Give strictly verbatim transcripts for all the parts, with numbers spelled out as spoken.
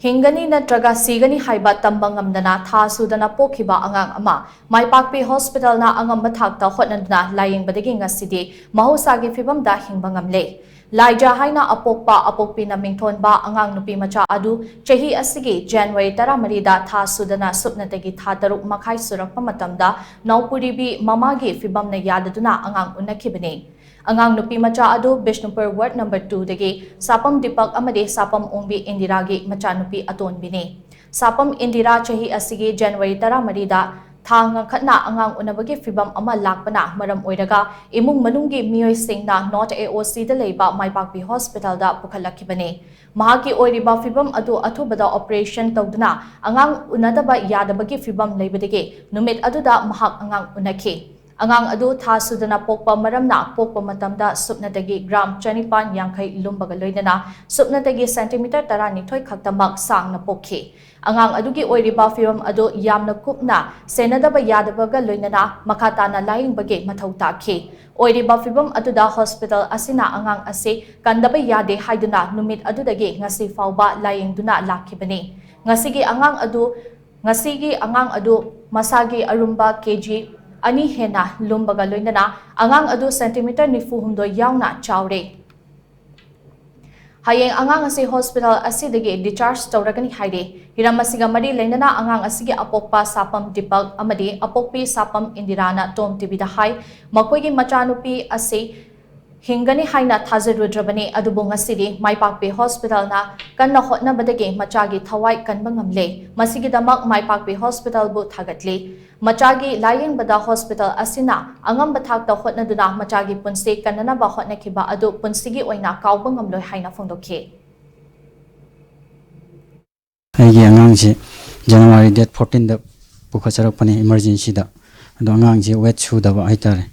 ꯍꯤꯡꯒꯅꯤ ꯅꯠꯇ꯭ꯔꯒ ꯁꯤꯒꯅꯤ ꯍꯥꯏꯕ ꯇꯝꯕ ꯉꯝꯗꯅ ꯊꯥ ꯁꯨꯗꯅ ꯄꯣꯛꯈꯤꯕ ꯑꯉꯥꯡ ꯑꯃ ꯃꯥꯏꯄꯥꯛꯄꯤ ꯍꯣꯁꯄꯤꯇꯥꯜꯅ ꯑꯉꯝꯕ ꯊꯥꯛꯇ ꯍꯣꯠꯅꯗꯨꯅ ꯂꯥꯌꯦꯡꯕꯗꯒꯤ ꯉꯁꯤꯗꯤ ꯃꯍꯧꯁꯥꯒꯤ ꯐꯤꯕꯝꯗ ꯍꯤꯡꯕ ꯉꯝꯂꯦ꯫ ꯂꯥꯏꯖ ꯍꯥꯏꯅ ꯑꯄꯣꯛꯄ ꯑꯄꯣꯛꯄꯤꯅ ꯃꯤꯡꯊꯣꯟꯕ ꯑꯉꯥꯡ ꯅꯨꯄꯤ ꯃꯆꯥ ꯑꯗꯨ ꯆꯍꯤ ꯑꯁꯤꯒꯤ ꯖꯅꯋꯥꯔꯤ ꯇꯔꯥꯃꯔꯤꯗ ꯊꯥ ꯁꯨꯗꯅ ꯁꯨꯞꯅꯇꯒꯤ ꯊꯥ ꯇꯔꯨꯛ ꯃꯈꯥꯏ ꯁꯨꯔꯛꯄ ꯃꯇꯝꯗ ꯅꯧꯄꯨꯔꯤꯕꯤ ꯃꯃꯥꯒꯤ ꯐꯤꯕꯝꯅ ꯌꯥꯗꯗꯨꯅ ꯑꯉꯥꯡ ꯎꯅꯈꯤꯕꯅꯤ꯫ ꯑꯉꯥꯡ ꯅꯨꯄꯤ ꯃꯆꯥ ꯑꯗꯨ ꯕꯤꯁꯅꯨꯄꯨꯔ ꯋꯥꯔꯗ ꯅꯝꯕꯔ ꯇꯨꯗꯒꯤ ꯁꯥꯄꯝ ꯗꯤꯄꯛ ꯑꯃꯗꯤ ꯁꯥꯄꯝ ꯑꯣꯡꯕꯤ ꯏꯟꯗꯤꯔꯥꯒꯤ ꯃꯆꯥꯅꯨꯄꯤ ꯑꯇꯣꯟꯕꯤꯅꯤ꯫ ꯁꯥꯄꯝ ꯏꯟꯗꯤꯔꯥ ꯆꯍꯤ ꯑꯁꯤꯒꯤ ꯖꯅꯋꯥꯔꯤ ꯇꯔꯥꯃꯔꯤꯗ ꯊꯥ ꯉꯥꯡꯈꯠꯅ ꯑꯉꯥꯡ ꯎꯅꯕꯒꯤ ꯐꯤꯕꯝ ꯑꯃ ꯂꯥꯛꯄꯅ ꯃꯔꯝ ꯑꯣꯏꯔꯒ ꯏꯃꯨꯡ ꯃꯅꯨꯡꯒꯤ ꯃꯤꯑꯣꯏꯁꯤꯡꯅ ꯅꯣꯔꯠ ꯑꯦ ꯑꯣ ꯁꯤꯗ ꯂꯩꯕ ꯃꯥꯏꯄꯥꯛꯄꯤ ꯍꯣꯁꯄꯤꯇꯥꯜꯗ ꯄꯨꯈꯠꯂꯛꯈꯤꯕꯅꯤ꯫ ꯃꯍꯥꯛꯀꯤ ꯑꯣꯏꯔꯤꯕ ꯐꯤꯕꯝ ꯑꯗꯨ ꯑꯊꯨꯕꯗ ꯑꯣꯄꯔꯦꯁꯟ ꯇꯧꯗꯨꯅ ꯑꯉꯥꯡ ꯎꯅꯗꯕ ꯌꯥꯗꯕꯒꯤ ꯐꯤꯕꯝ ꯂꯩꯕꯗꯒꯤ ꯅꯨꯃꯤꯠ ꯑꯗꯨꯗ ꯃꯍꯥꯛ ꯑꯉꯥꯡ ꯎꯅꯈꯤ꯫ ꯑꯉꯥꯡ ꯑꯗꯨ ꯊꯥ ꯁꯨꯗꯅ ꯄꯣꯛꯄ ꯃꯔꯝꯅ ꯄꯣꯛꯄ ꯃꯇꯝꯗ ꯁꯨꯞꯅꯇꯒꯤ ꯒ꯭ꯔꯥꯝ ꯆꯅꯤꯄꯥꯟ ꯌꯥꯡꯈꯩ ꯂꯨꯝꯕꯒ ꯂꯣꯏꯅꯅ ꯁꯨꯞꯅꯇꯒꯤ ꯁꯦꯟꯇꯤꯃꯤꯇꯔ ꯇꯔꯥꯅꯤꯊꯣꯏ ꯈꯛꯇꯃꯛ ꯁꯥꯡꯅ ꯄꯣꯛꯈꯤ꯫ ꯑꯉꯥꯡ ꯑꯗꯨꯒꯤ ꯑꯣꯏꯔꯤꯕ ꯐꯤꯕꯝ ꯑꯗꯨ ꯌꯥꯝꯅ ꯀꯨꯞꯅ ꯁꯦꯟꯅꯗꯕ ꯌꯥꯗꯕꯒ ꯂꯣꯏꯅꯅ ꯃꯈꯥ ꯇꯥꯅ ꯂꯥꯌꯦꯡꯕꯒꯤ ꯃꯊꯧ ꯇꯥꯈꯤ꯫ ꯑꯣꯏꯔꯤꯕ ꯐꯤꯕꯝ ꯑꯗꯨꯗ ꯍꯣꯁꯄꯤꯇꯥꯜ ꯑꯁꯤꯅ ꯑꯉꯥꯡ ꯑꯁꯤ ꯀꯟꯗꯕ ꯌꯥꯗꯦ ꯍꯥꯏꯗꯨꯅ ꯅꯨꯃꯤꯠ ꯑꯗꯨꯗꯒꯤ ꯉꯁꯤ ꯐꯥꯎꯕ ꯂꯥꯌꯦꯡꯗꯨꯅ ꯂꯥꯛꯈꯤꯕꯅꯤ꯫ ꯉꯁꯤꯒꯤ ꯑꯉꯥꯡ ꯑꯗꯨ, ꯉꯁꯤꯒꯤ ꯑꯉꯥꯡ ꯑꯗꯨ ꯃꯁꯥꯒꯤ ꯑꯔꯨꯝꯕ ꯀꯦ ꯖꯤ ꯑꯅꯤ ꯍꯦꯟꯅ ꯂꯨꯝꯕꯒ ꯂꯣꯏꯅꯅ ꯑꯉꯥꯡ ꯑꯗꯨ ꯁꯦꯟꯇꯤꯃꯤꯇꯔ ꯅꯤꯐꯨ ꯍꯨꯝꯗꯣꯏ ꯌꯥꯎꯅ ꯆꯥꯎꯔꯦ꯫ ꯍꯌꯦꯡ ꯑꯉꯥꯡ ꯑꯁꯤ ꯍꯣꯁꯄꯤꯇꯥꯜ ꯑꯁꯤꯗꯒꯤ ꯗꯤꯁꯆꯥꯔꯖ ꯇꯧꯔꯒꯅꯤ ꯍꯥꯏꯔꯤ꯫ ꯍꯤꯔꯝ ꯑꯁꯤꯒ ꯃꯔꯤ ꯂꯩꯅꯅ ꯑꯉꯥꯡ ꯑꯁꯤꯒꯤ ꯑꯄꯣꯛꯄ ꯁꯥꯄꯝ ꯗꯤꯄꯛ ꯑꯃꯗꯤ ꯑꯄꯣꯛꯄꯤ ꯁꯥꯄꯝ ꯏꯟꯗꯤꯔꯥꯅ ꯇꯣꯝ ꯇꯤꯚꯤꯗ ꯍꯥꯏ, ꯃꯈꯣꯏꯒꯤ ꯃꯆꯥꯅꯨꯄꯤ ꯑꯁꯤ ꯍꯤꯡꯒꯅꯤ ꯍꯥꯏꯅ ꯊꯥꯖꯔꯨꯗ꯭ꯔꯕꯅꯤ, ꯑꯗꯨꯕꯨ ꯉꯁꯤꯗꯤ ꯃꯥꯏꯄꯥꯛꯄꯤ ꯍꯣꯁꯄꯤꯇꯥꯜꯅ ꯀꯟꯅ ꯍꯣꯠꯅꯕꯗꯒꯤ ꯃꯆꯥꯒꯤ ꯊꯋꯥꯏ ꯀꯟꯕ ꯉꯝꯂꯦ꯫ ꯃꯁꯤꯒꯤꯗꯃꯛ ꯃꯥꯏꯄꯥꯛꯄꯤ ꯍꯣꯁꯄꯤꯇꯥꯜꯕꯨ ꯊꯥꯒꯠꯂꯤ꯫ ꯃꯆꯥꯒꯤ ꯂꯥꯌꯦꯡꯕꯗ ꯍꯣꯁꯄꯤꯇꯥꯜ ꯑꯁꯤꯅ ꯑꯉꯝꯕ ꯊꯥꯛꯇ ꯍꯣꯠꯅꯗꯨꯅ ꯃꯆꯥꯒꯤ ꯄꯨꯟꯁꯤ ꯀꯟꯅꯅꯕ ꯍꯣꯠꯅꯈꯤꯕ ꯑꯗꯨ ꯄꯨꯟꯁꯤꯒꯤ ꯑꯣꯏꯅ ꯀꯥꯎꯕ ꯉꯝꯂꯣꯏ ꯍꯥꯏꯅ ꯐꯣꯡꯗꯣꯛꯈꯤ꯫ ꯑꯩꯒꯤ ꯑꯉꯥꯡꯁꯤ ꯖꯅꯋꯥꯔꯤ ꯗꯦꯠ ꯐꯣꯔꯇꯤꯟꯗ ꯄꯨꯈꯠꯆꯔꯛꯄꯅꯤ ꯏꯃꯥꯔꯖꯦꯟꯁꯤꯗ꯫ ꯑꯗꯣ ꯑꯉꯥꯡꯁꯤ ꯋꯦꯠ ꯁꯨꯗꯕ ꯍꯥꯏꯇꯥꯔꯦ꯫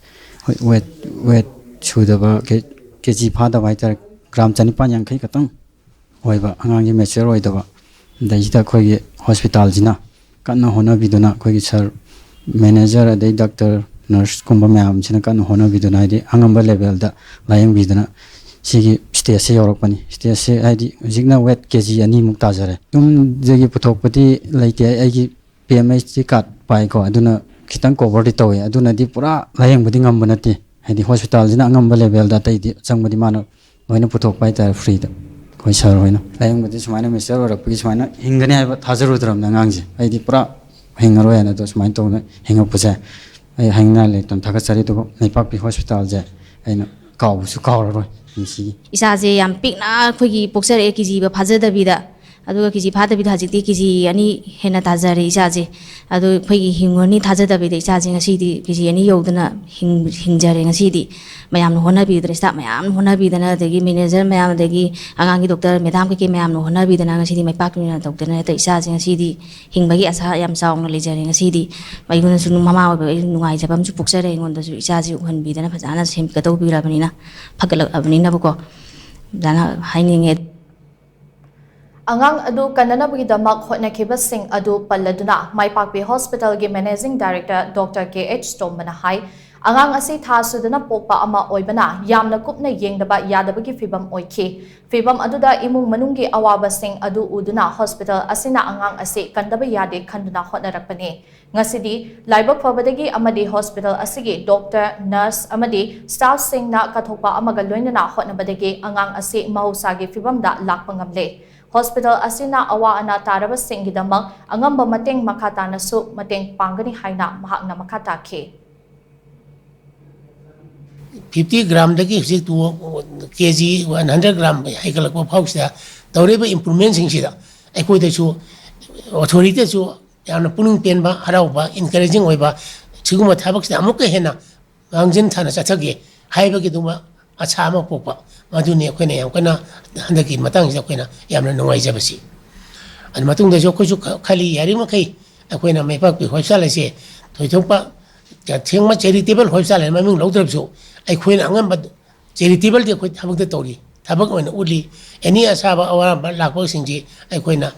ꯍꯣꯏ, ꯋꯦꯠ, ꯋꯦꯠ ꯁꯨꯗꯕ, ꯀꯦ-, ꯀꯦ ꯖꯤ ꯐꯥꯗꯕ ꯍꯥꯏꯇꯥꯔꯦ꯫ ꯒ꯭ꯔꯥꯝ ꯆꯅꯤꯄꯥꯟ ꯌꯥꯡꯈꯩ ꯈꯛꯇꯪ ꯑꯣꯏꯕ ꯑꯉꯥꯡꯁꯤ, ꯃꯦꯆ꯭ꯌꯣꯔ ꯑꯣꯏꯗꯕ꯫ ꯑꯗꯩꯁꯤꯗ ꯑꯩꯈꯣꯏꯒꯤ ꯍꯣꯁꯄꯤꯇꯥꯜꯁꯤꯅ ꯀꯟꯅ ꯍꯣꯠꯅꯕꯤꯗꯨꯅ, ꯑꯩꯈꯣꯏꯒꯤ ꯁꯥꯔ ꯃꯦꯅꯦꯖꯔ, ꯑꯗꯩ ꯗꯥꯛꯇꯔ, ꯅꯔꯁꯀꯨꯝꯕ ꯃꯌꯥꯝꯁꯤꯅ ꯀꯟꯅ ꯍꯣꯠꯅꯕꯤꯗꯨꯅ, ꯍꯥꯏꯗꯤ ꯑꯉꯝꯕ ꯂꯦꯚꯦꯜꯗ ꯂꯥꯌꯦꯡꯕꯤꯗꯨꯅ, ꯁꯤꯒꯤ ꯁ꯭ꯇꯦꯖꯁꯦ ꯌꯧꯔꯛꯄꯅꯤ꯫ ꯁ꯭ꯇꯦꯖꯁꯦ ꯍꯥꯏꯗꯤ ꯍꯧꯖꯤꯛꯅ ꯋꯦꯠ ꯀꯦ ꯖꯤ ꯑꯅꯤꯃꯨꯛ ꯇꯥꯖꯔꯦ꯫ ꯌꯨꯝꯗꯒꯤ ꯄꯨꯊꯣꯛꯄꯗꯤ ꯂꯩꯇꯦ꯫ ꯑꯩꯒꯤ ꯄꯤ ꯑꯦꯝ ꯑꯩꯆ ꯗꯤ ꯀꯥꯔꯗ ꯄꯥꯏꯀꯣ, ꯑꯗꯨꯅ ꯈꯤꯇꯪ ꯀꯣꯚꯔꯗꯤ ꯇꯧꯋꯦ꯫ ꯑꯗꯨꯅꯗꯤ ꯄꯨꯔꯥ ꯂꯥꯌꯦꯡꯕꯗꯤ ꯉꯝꯕ ꯅꯠꯇꯦ꯫ ꯍꯥꯏꯗꯤ ꯍꯣꯁꯄꯤꯇꯥꯜꯁꯤꯅ ꯑꯉꯝꯕ ꯂꯦꯚꯦꯜꯗ ꯑꯇꯩꯗꯤ ꯑꯆꯪꯕꯗꯤ ꯃꯥꯅ ꯂꯣꯏꯅ ꯄꯨꯊꯣꯛꯄ ꯍꯥꯏꯇꯥꯔꯦ, ꯐ꯭ꯔꯤꯗ꯫ ꯑꯩꯈꯣꯏ ꯁꯥꯔ ꯍꯣꯏꯅ ꯂꯥꯌꯦꯡꯕꯗꯤ ꯁꯨꯃꯥꯏꯅ ꯃꯤꯅꯤꯁꯇꯔ ꯑꯣꯏꯔꯛꯄꯒꯤ ꯁꯨꯃꯥꯏꯅ ꯍꯤꯡꯒꯅꯤ ꯍꯥꯏꯕ ꯊꯥꯖꯔꯨꯗ꯭ꯔꯕꯅꯦ ꯑꯉꯥꯡꯁꯦ꯫ ꯑꯩꯗꯤ ꯄꯨꯔꯥ ꯍꯤꯡꯉꯔꯣꯏ ꯍꯥꯏꯅ, ꯑꯗꯣ ꯁꯨꯃꯥꯏꯅ ꯇꯧꯗꯅ ꯍꯤꯡꯉꯛꯄꯁꯦ ꯑꯩ ꯍꯥꯏꯅꯤꯡꯉꯥꯏ ꯂꯩꯇꯅ ꯊꯥꯒꯠꯆꯔꯤ꯫ ꯑꯗꯨꯒ ꯂꯩꯄꯥꯛꯄꯤ ꯍꯣꯁꯄꯤꯇꯥꯜꯁꯦ ꯑꯩꯅ ꯀꯥꯎꯕꯁꯨ ꯀꯥꯎꯔꯔꯣꯏ ꯉꯁꯤꯒꯤ꯫ ꯏꯆꯥꯁꯦ ꯌꯥꯝ ꯄꯤꯛꯅ ꯑꯩꯈꯣꯏꯒꯤ ꯄꯣꯛꯆꯔꯛꯑꯦ, ꯀꯦ ꯖꯤꯕ ꯐꯥꯖꯗꯕꯤꯗ꯫ ꯑꯗꯨꯒ ꯀꯦ ꯖꯤ ꯐꯥꯗꯕꯤꯗ ꯍꯧꯖꯤꯛꯇꯤ ꯀꯦ ꯖꯤ ꯑꯅꯤ ꯍꯦꯟꯅ ꯇꯥꯖꯔꯦ ꯏꯆꯥꯁꯦ꯫ ꯑꯗꯣ ꯑꯩꯈꯣꯏꯒꯤ ꯍꯤꯡꯉꯨꯔꯅꯤ ꯊꯥꯖꯗꯕꯤꯗ ꯏꯆꯥꯁꯦ ꯉꯁꯤꯗꯤ ꯀꯦ ꯖꯤ ꯑꯅꯤ ꯌꯧꯗꯅ ꯍꯤꯡ-, ꯍꯤꯡꯖꯔꯦ ꯉꯁꯤꯗꯤ꯫ ꯃꯌꯥꯝꯅ ꯍꯣꯠꯅꯕꯤꯗꯅ, ꯁ꯭ꯇꯥꯐ ꯃꯌꯥꯝꯅ ꯍꯣꯠꯅꯕꯤꯗꯅ, ꯑꯗꯒꯤ ꯃꯦꯅꯦꯖꯔ ꯃꯌꯥꯝ, ꯑꯗꯒꯤ ꯑꯉꯥꯡꯒꯤ ꯗꯣꯛꯇꯔ ꯃꯦꯗꯥꯝ ꯀꯩꯀꯩ ꯃꯌꯥꯝꯅ ꯍꯣꯠꯅꯕꯤꯗꯅ ꯉꯁꯤꯗꯤ ꯃꯥꯏ ꯄꯥꯛꯇꯅ ꯇꯧꯗꯅ ꯍꯦꯛꯇ ꯏꯆꯥꯁꯦ ꯉꯁꯤꯗꯤ ꯍꯤꯡꯕꯒꯤ ꯑꯁꯥ ꯌꯥꯝ ꯆꯥꯎꯅ ꯂꯩꯖꯔꯦ ꯉꯁꯤꯗꯤ꯫ ꯑꯩꯉꯣꯟꯗꯁꯨ ꯃꯃꯥ ꯑꯣꯏꯕ ꯑꯩ ꯅꯨꯡꯉꯥꯏꯖꯕ ꯑꯃꯁꯨ ꯄꯣꯛꯆꯔꯦ꯫ ꯑꯩꯉꯣꯟꯗꯁꯨ ꯏꯆꯥꯁꯦ ꯎꯍꯟꯕꯤꯗꯅ ꯐꯖꯅ ꯁꯦꯝꯒꯠꯇꯧꯕꯤꯔꯕꯅꯤꯅ, ꯐꯒꯠꯂꯛꯑꯕꯅꯤꯅꯕꯀꯣ꯫ ꯑꯗꯨꯃꯥꯏꯅ ꯍꯥꯏꯅꯤꯡꯉꯦ꯫ ꯑꯉꯥꯡ ꯑꯗꯨ ꯀꯟꯅꯅꯕꯒꯤꯗꯃꯛ ꯍꯣꯠꯅꯈꯤꯕꯁꯤꯡ ꯑꯗꯨ ꯄꯜꯂꯗꯨꯅ ꯃꯥꯏꯄꯥꯛꯄꯤ ꯍꯣꯁꯄꯤꯇꯥꯜꯒꯤ ꯃꯦꯅꯦꯖꯤꯡ ꯗꯥꯏꯔꯦꯛꯇꯔ ꯗꯣꯛꯇꯔ ꯀꯦ ꯑꯩꯆ ꯇꯣꯝꯕꯅ ꯍꯥꯏ, ꯑꯉꯥꯡ ꯑꯁꯤ ꯊꯥ ꯁꯨꯗꯅ ꯄꯣꯛꯄ ꯑꯃ ꯑꯣꯏꯕꯅ ꯌꯥꯝꯅ ꯀꯨꯞꯅ ꯌꯦꯡꯗꯕ ꯌꯥꯗꯕꯒꯤ ꯐꯤꯚꯝ ꯑꯣꯏꯈꯤ꯫ ꯐꯤꯚꯝ ꯑꯗꯨꯗ ꯏꯃꯨꯡ ꯃꯅꯨꯡꯒꯤ ꯑꯋꯥꯕꯁꯤꯡ ꯑꯗꯨ ꯎꯗꯨꯅ ꯍꯣꯁꯄꯤꯇꯥꯜ ꯑꯁꯤꯅ ꯑꯉꯥꯡ ꯑꯁꯤ ꯀꯟꯗꯕ ꯌꯥꯗꯦ ꯈꯟꯗꯨꯅ ꯍꯣꯠꯅꯔꯛꯄꯅꯤ꯫ ꯉꯁꯤꯗꯤ ꯂꯥꯏꯕꯛ ꯐꯕꯗꯒꯤ ꯑꯃꯗꯤ ꯍꯣꯁꯄꯤꯇꯥꯜ ꯑꯁꯤꯒꯤ ꯗꯣꯛꯇꯔ, ꯅꯔꯁ ꯑꯃꯗꯤ ꯁ꯭ꯇꯥꯐꯁꯤꯡꯅ ꯀꯠꯊꯣꯛꯄ ꯑꯃꯒ ꯂꯣꯏꯅꯅ ꯍꯣꯠꯅꯕꯗꯒꯤ ꯑꯉꯥꯡ ꯑꯁꯤ ꯃꯍꯧꯁꯥꯒꯤ ꯐꯤꯚꯝꯗ ꯂꯥꯛꯄ ꯉꯝꯂꯦ꯫ ꯍꯣꯁꯄꯤꯇꯥꯜ ꯑꯁꯤꯅ ꯑꯋꯥ ꯑꯅꯥ ꯇꯥꯔꯕꯁꯤꯡꯒꯤꯗꯃꯛ ꯑꯉꯝꯕ ꯃꯇꯦꯡ ꯃꯈꯥ ꯇꯥꯅꯁꯨ ꯃꯇꯦꯡ ꯄꯥꯡꯒꯅꯤ ꯍꯥꯏꯅ ꯃꯍꯥꯛꯅ ꯃꯈꯥ ꯇꯥꯈꯤ꯫ ꯐꯤꯐꯇꯤ ꯒ꯭ꯔꯥꯝꯗꯒꯤ ꯍꯧꯖꯤꯛ ꯇꯨ ꯀꯦ ꯖꯤ ꯋꯥꯟ ꯍꯟꯗ꯭ꯔꯦꯠ ꯒ꯭ꯔꯥꯝ ꯍꯦꯟꯒꯠꯂꯛꯄ ꯐꯥꯎꯁꯤꯗ ꯇꯧꯔꯤꯕ ꯏꯝꯄ꯭ꯔꯨꯚꯃꯦꯟꯁꯤꯡꯁꯤꯗ ꯑꯩꯈꯣꯏꯗꯁꯨ ꯑꯣꯊꯣꯔꯤꯇꯤꯗꯁꯨ ꯌꯥꯝꯅ ꯄꯨꯛꯅꯤꯡ ꯄꯦꯟꯕ, ꯍꯔꯥꯎꯕ, ꯏꯟꯀꯔꯦꯖꯤꯡ ꯑꯣꯏꯕ, ꯁꯤꯒꯨꯝꯕ ꯊꯕꯛꯁꯤꯗ ꯑꯃꯨꯛꯀ ꯍꯦꯟꯅ ꯃꯥꯡꯖꯤꯟ ꯊꯥꯅ ꯆꯠꯊꯒꯦ ꯍꯥꯏꯕꯒꯤꯗꯨꯃ ꯑꯁꯥ ꯑꯃ ꯄꯣꯛꯄ, ꯃꯗꯨꯅꯤ ꯑꯩꯈꯣꯏꯅ ꯌꯥꯝ ꯀꯟꯅ ꯍꯟꯗꯛꯀꯤ ꯃꯇꯥꯡꯁꯤꯗ ꯑꯩꯈꯣꯏꯅ ꯌꯥꯝꯅ ꯅꯨꯡꯉꯥꯏꯖꯕꯁꯤ꯫ ꯑꯗꯨ ꯃꯇꯨꯡꯗꯁꯨ ꯑꯩꯈꯣꯏꯁꯨ ꯈ-, ꯈꯜꯂꯤ, ꯌꯥꯔꯤꯕꯃꯈꯩ ꯑꯩꯈꯣꯏꯅ ꯃꯥꯏꯄꯥꯛꯄꯤ ꯍꯣꯁꯄꯤꯇꯥꯜ ꯑꯁꯦ ꯊꯣꯏꯗꯣꯛꯄ ꯊꯦꯡꯕ ꯆꯦꯔꯤꯇꯦꯕꯜ ꯍꯣꯁꯄꯤꯇꯥꯜ ꯍꯥꯏꯅ ꯃꯃꯤꯡ ꯂꯧꯗ꯭ꯔꯕꯁꯨ, ꯑꯩꯈꯣꯏꯅ ꯑꯉꯝꯕ ꯆꯦꯔꯤꯇꯦꯕꯜꯗꯤ ꯑꯩꯈꯣꯏ ꯊꯕꯛꯇ ꯇꯧꯔꯤ, ꯊꯕꯛ ꯑꯣꯏꯅ ꯎꯠꯂꯤ꯫ ꯑꯦꯅꯤ ꯑꯁꯥꯕ ꯑꯋꯥꯕ ꯂꯥꯛꯄꯁꯤꯡꯁꯤ ꯑꯩꯈꯣꯏꯅ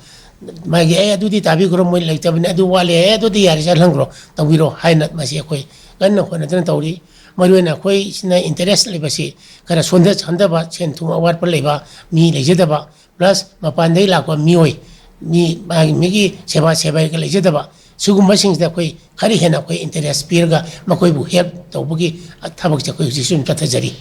ꯃꯥꯒꯤ, "ꯑꯦ, ꯑꯗꯨꯗꯤ ꯇꯥꯕꯤꯈ꯭ꯔꯣ, ꯃꯣꯏ ꯂꯩꯇꯕꯅꯤ, ꯑꯗꯨ ꯋꯥꯠꯂꯦ, ꯑꯦ, ꯑꯗꯨꯗꯤ ꯌꯥꯔꯦ, ꯆꯠꯍꯟꯈ꯭ꯔꯣ, ꯇꯧꯕꯤꯔꯣ" ꯍꯥꯏꯅ ꯃꯁꯤ ꯑꯩꯈꯣꯏ ꯀꯟꯅ ꯍꯣꯠꯅꯗꯨꯅ ꯇꯧꯔꯤ꯫ ꯃꯔꯨꯑꯣꯏꯅ ꯑꯩꯈꯣꯏꯁꯤꯅ ꯏꯟꯇꯔꯦꯁ ꯂꯩꯕꯁꯤ ꯈꯔ ꯁꯣꯟꯊ ꯁꯣꯟꯊꯕ, ꯁꯦꯟ ꯊꯨꯝ ꯑꯋꯥꯠꯄ ꯂꯩꯕ ꯃꯤ ꯂꯩꯖꯗꯕ, ꯄ꯭ꯂꯁ ꯃꯄꯥꯟꯗꯒꯤ ꯂꯥꯛꯄ ꯃꯤꯑꯣꯏ, ꯃꯤ ꯃꯥꯒꯤ ꯃꯤꯒꯤ ꯁꯦꯕꯥ ꯁꯦꯕꯥꯏꯒ ꯂꯩꯖꯗꯕ, ꯁꯤꯒꯨꯝꯕꯁꯤꯡꯁꯤꯗ ꯑꯩꯈꯣꯏ ꯈꯔ ꯍꯦꯟꯅ ꯑꯩꯈꯣꯏ ꯏꯟꯇꯔꯦꯁ ꯄꯤꯔꯒ ꯃꯈꯣꯏꯕꯨ ꯍꯦꯜꯞ ꯇꯧꯕꯒꯤ ꯊꯕꯛꯁꯦ ꯑꯩꯈꯣꯏ ꯍꯧꯖꯤꯛꯁꯨ ꯑꯗꯨꯝ ꯆꯠꯊꯖꯔꯤ꯫